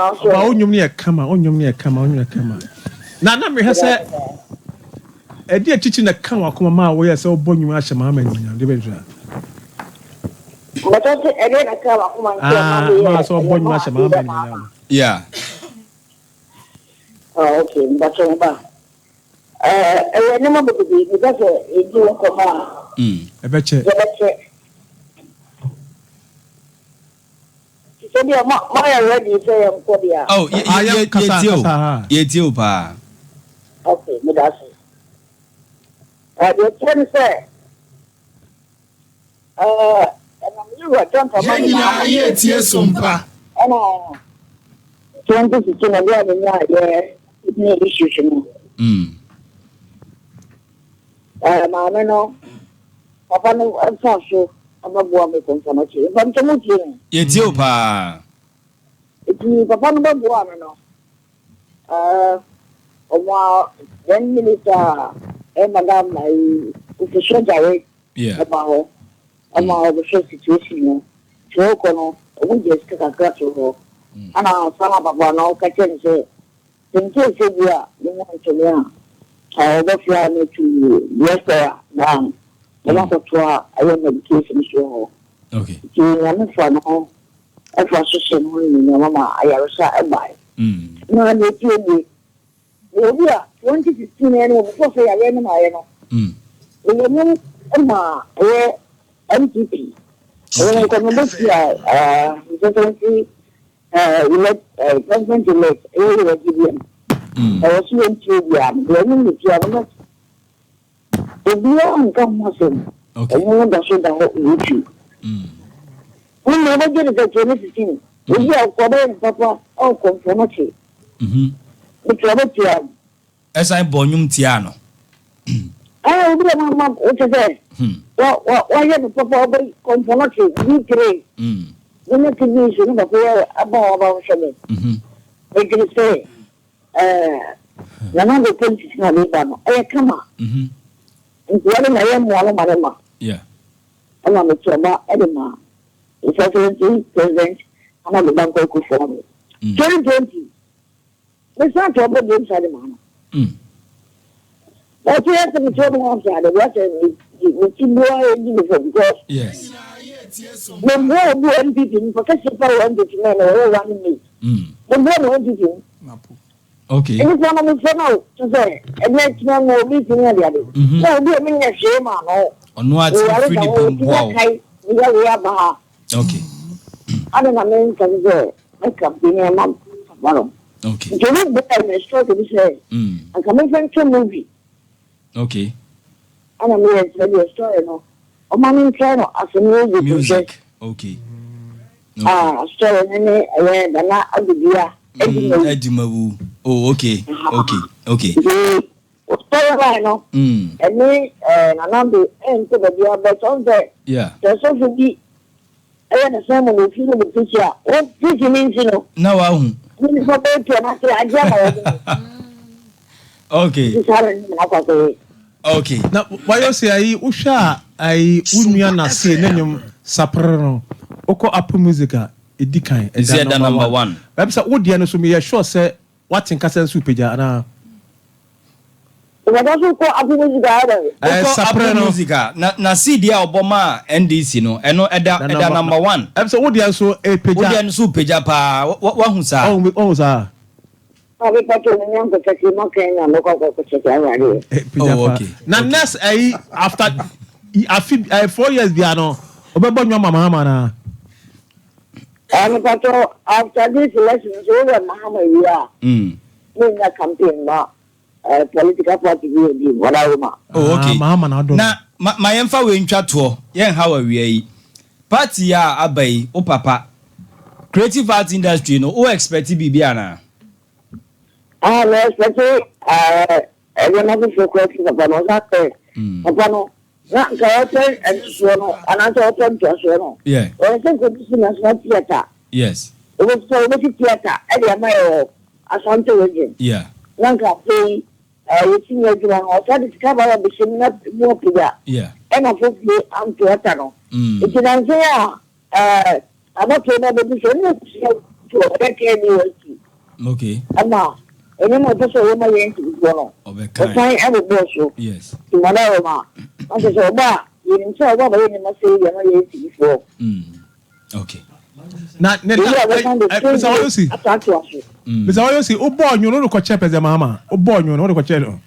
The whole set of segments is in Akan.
Ɔba wo nnwom no yɛ kama, wo nnwom no yɛ kama, wo nnwom yɛ kama. Na na mehwɛ sɛ ɛde akyikyi na ka wakoma ma a woyɛ sɛ wobɔ nnwom ahyɛ Mahama animuonyam de bɛn so a. Mbɛtɔ sɛ ɛdeɛ na ka wakoma nti ɔma Ah, meyɛ ma sɛ ɔbɔ ɛyɛ nnwom ma ahyɛ Mahama meyɛ animuonyam. Mahama. Yeah. Oh, okay, mbɛtɔ mo ba. Ɛyɛ nneɛma bebree bi bɛ sɛ yɛdi ho nkɔmmɔ a Ɛbɛkyɛ. yɛbɛkyɛ. Nti sɛ deɛ mo moayɛ ready sɛ yɛnkɔ deɛ a. Oh, yɛ Ah, yɛ yɛ kasa yɛtie o. kasa ha. Yɛtie o paa. Okay, meda ase. Deɛ ɛteɛ ne sɛ, ɛnam me wura John Yɛn Dramani nyinaa Mahama so yɛretie Sompa. ɛna 2016 ɛberɛ a menyaa yɛ kidney issues no, maame no, papa no ɛfa so ɛbɛboa me kɔmfɔnɔkye. Mfa mo tie me. Yɛtie o paa. Nti papa no bɛboa me no, ɔmo a then minister a ɛyɛ Madam ayi Ofosu Agyare ɛba hɔ ɛma ɔbɛhwɛ situation no. Nti ɔkɔ no, ɔmo gye sika kakra to hɔ. Ɛna ansa na papa no ɔka kyerɛ no sɛ, sɛ nkyɛn sɛ bi a ne ho ntɔme a, ɔbɛfra no to restaurant na ɔmo akɔtoa ɛyɛ medication so wɔ hɔ. Nti Nyame fa no ho ɛfa so hyɛ ne ho animuonyam ma ayaresa ɛbae. Na deɛ ɛtie nie, na obi a 2015 ɛne wɔ before sɛ yareɛ no maayɛ no, meyɛ mu ma ɛyɛ NPP. Ɛyɛ nkɔmmɔbɔ si a His Excellency elect president elect ɛyɛ Ewura GBM. Ɛwɔ so yɛntie biara no, deɛ ɛno ne tia no, but obiara nka ho asɛm. Ɛno da so da hɔ YouTube. Wọ́n ọbẹ̀jẹ̀ ní sẹ́ 2015 obi a ɔkɔ ɔbɛyɛ ne papa ɔkɔ mfɔnɔkye. Nti ɔbɛtua. Ɛsan bɔ nnwom tia no. Ɛɛ, obi a ma o ti sɛ wa wa wayɛ ne papa ɔbɛ kɔmfɔnɔkye V3. Ne ne ti bi so ne papa yɛ aba a ɔba hwɛ me. Egyina sɛ Nana de politics na ɔde ba no ɛyɛ kama. Nti wɔde na ɛyɛ mmoa no ma ne ma. Ɛna me ti ɔba ɛde ma His Excellency President Nana Addo Dankwa Akufo-Addo. 2020 mesan to ɔbɛ bi nsa de ma no. Ɔte yɛ sɛ mete ɔmo ho sɛ ade wɔsɛ me ti bua edi me fɔ because meboa obi wɔ NPP nipa kɛseɛ pa wɔ NPP mɛ na wɔyɛ running mate. Meboa no NPP mu. Nipa no mefɛ no te sɛ ɛnɛ kyerɛ no obi ti ne ade ade. Na obi a menyɛ hwee ma no. Ɔno ate Meyare firi da nipa hɔ mu boa wo. akae meyɛ wei aba ha. Ade na menka sɛ mɛka bi nneɛma papa no. Nti obi bɛɛ me story bi sɛ anka memfa ntwa movie. Ɛna meyɛ sɛ deɛ story no ɔma me ntwa no as a music. Music. Okay. Ah, story no ne ɛyɛ Nana Adodua Edimawu. Edimawu. Oh, okay. Nti story line no ɛne Nana de ɛnkɔ baabi a bɛtɔ ɔn sɛ sɛ sɔfo bi ɛyɛ ne sɛn mu na ofi no mu preach a wɔn preach ne nti no Na wahu. ne nipa bɛyɛ pia na sɛ agye ama wɔn. Nti saa na ne nyinaa kɔ akɔyɛ. Na wayɛ sɛ ayi wohwɛ a ayi wo nua nase ne nnwom sapere no wokɔ Apple Music a ɛdi kan. Nsi ɛda number one. Baabi sɛ wodeɛ no so meyɛ sure sɛ wate nkasa nso pagya anaa? Ìbàdàn so kɔ Apple Music a ɛdɛ. Ɛɛ, Wokɔ sapere Apple no. Music a na CD a ɔbɔ maa NDC no ɛno ɛda number one. Ɛbi sɛ wodeɛ nso ɛpagya. Wodeɛ no so pagya paa wahu saa. Ɔhu saa. Ɔbi pàtó mi nyɛ nkɔkyɛkɛ mɔ kɛn na mɛkɔ akɔkyɛkɛ awurade. Pagya Oh, paa. okay. Na next ayi after afi 4 years bia no ɔbɛbɔ nnwom ama Mahama naa? Ɛmi pàtó after this election so wúrɛ Mahama yi a ne nya campaign ma political party bi yɛ bi wɔdawoma. Oh, okay. Ah, Mahama na adɔ. Na ma yɛmfa wei ntwa toɔ yɛnha wɔ awia yi party a aba yi wo papa creative art industry no wo expect biribi anaa? Ah, na expect ɛnneɛma foforɔ kura fi papa no ɔsan pɛ papa no na nka ɔpɛ ntosoɔ no anaasɛ ɔpɛ ntoasoɔ no. Ɔyɛ sɛ nka obi si National Theatre. Obi sɛ obesi theatre ɛde ama yɛ wɔ Asante Region. Na nka afei yɛsi nyɛ adwuma no ɔsa de sika ba yɛ bɛhyɛ mu na mu apagya. Ɛna foforɔ anto ɔta no. Nti nanso a abatoɔ no abɛdu so ɛne abusua to ɔbɛka ni wɔ akyi. Okay. Ɛna ɛnyɛ na ɔpɛ sɛ ɔyɛ ma yɛn ntibifoɔ no. Ɔbɛka. Ɔsan ɛbobɔɔ so. Yes. Nti mada wɔ ma. Na kyerɛ sɛ ɔba a yɛnim sɛ ɔba bɛyɛ nneɛma sɛ yɛ ma yɛn ntibifoɔ. Okay. Na ne Eyi a wɔsan de Mr. Oyosi. Atoatoa so. Mr. Oyosi, wobɔɔ nwom no wode kɔkyɛɛ President Mahama? Wobɔɔ nwom no wode kɔkyɛɛ no?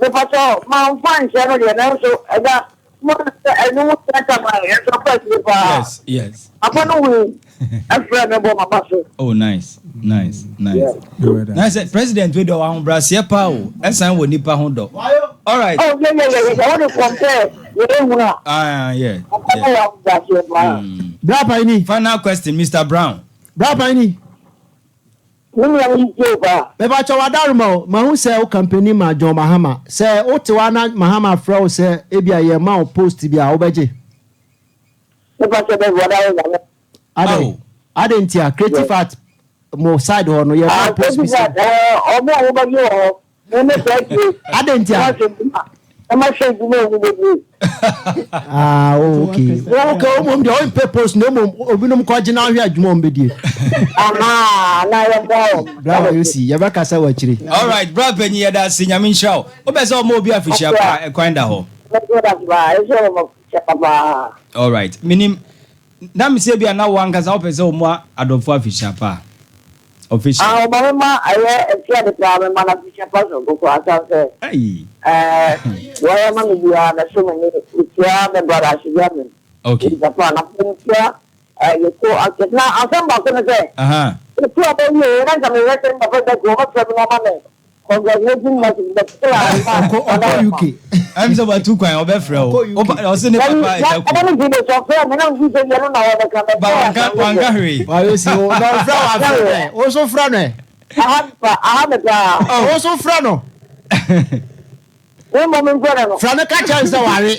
Mepatɔ mamfa nhyɛ no deɛ nanso ɛda mo sɛ ɛnwom sɛnta ma ɛnso ɔkɔ akyire paa. Yes. Papa no wui ɛfrɛ me bɔ maba so. Oh, nice, nice, nice. Yeah. Nice. President wey de ɔwɔ ahobrɛaseɛ paa o, ɛsan wɔ nipa ho dɔ. All right. Oh yeah yeah yeah yeah. Wɔde compare yɛ ehun a. Ah yeah. Papa no wɔ ahobrɛaseɛ paa. Bra Paini. Final question, Mr. Brown. Bra Paini. Me nua me tie o paa. Mepakyɛw Adaroma o, mahu sɛ wo campaigni ma John Mahama. Sɛ wo te hɔ a na Mahama frɛ wo sɛ ebia yɛ ma wo post bi a, wobɛgye? Mepakyɛw dabi Adaroma me. Adɛn? Adɛn ntia? Creative Art mo side hɔ no yɛ ma wo post bi Creative sɛ. Art ɛɛ ɔmo a wobɛgye wɔ hɔ. Me me saa tie. Adɛn ntia? Na mahwɛ adwuma na mahwɛ adwuma a ɔmo bɛdie. Ah, oh, okay. Oh, okay, oh, mom, deɛ ɔmpɛ post na mmom obinom kɔgye na ahwɛ adwuma a ɔmbɛdie. Ahaa, na yɛmmoa wɔn. Bra Wayosi, yɛbɛkasa wɔ akyire. Alright, bra panyin yɛda ase, Nyame nhyira wo. Wopɛ sɛ ɔma obi afihyia pa a, ɛkwan da hɔ. Mɛsɛ da ase paa, ɛsɛ ɔma afihyia pa paa. Alright, menim, na mesɛ bi a na wo ankasa wopɛ sɛ ɔma adɔfo afihyia pa a. Official. Ah ɔma me ma ɛyɛ ɛte ade paa me ma no afihyia pa soronko koraa san sɛ Ayi. ɛɛ deɛ ɔyɛ ma me biara na ɛso me ne metua me brother ahyɛgya me Okay. nipa pa na afei metua ɛɛ yɛkɔ akɛse na asɛm baako ne sɛ Aha. ɛtu aba wie na nka mehwɛ sɛ me papa da ku ɔbɛfrɛ me na ɔma me congratulating message but still a ma Ɔkɔ ɔkɔ UK. Ɛm sɛ watu kwan ɔbɛfrɛ wo. Ɔkɔ UK. Wopa ɔse ne papa ɛda ku. ɛna ne gyi de sɛ ɔfrɛ me na nfi sɛ yɛ no na wɔbɛka Ba wanka wanka hwee. Wayosi wo na ɔfrɛ wo afrɛ no ɛ. Wo nso frɛ no ɛ. Aha me pa aha me paa. Wo nso frɛ no. Me mmɔ me mfrɛ no. Frɛ no ka kyerɛ no sɛ wawe.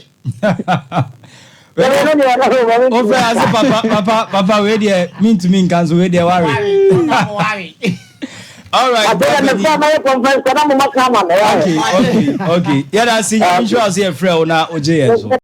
Wofrɛ ase papa papa papa wei deɛ mentumi nka nso wei deɛ wawe. All right. Okay okay okay. Yɛda ase Nyame nhyira wo sɛ yɛfrɛ wo na wogye yɛn so.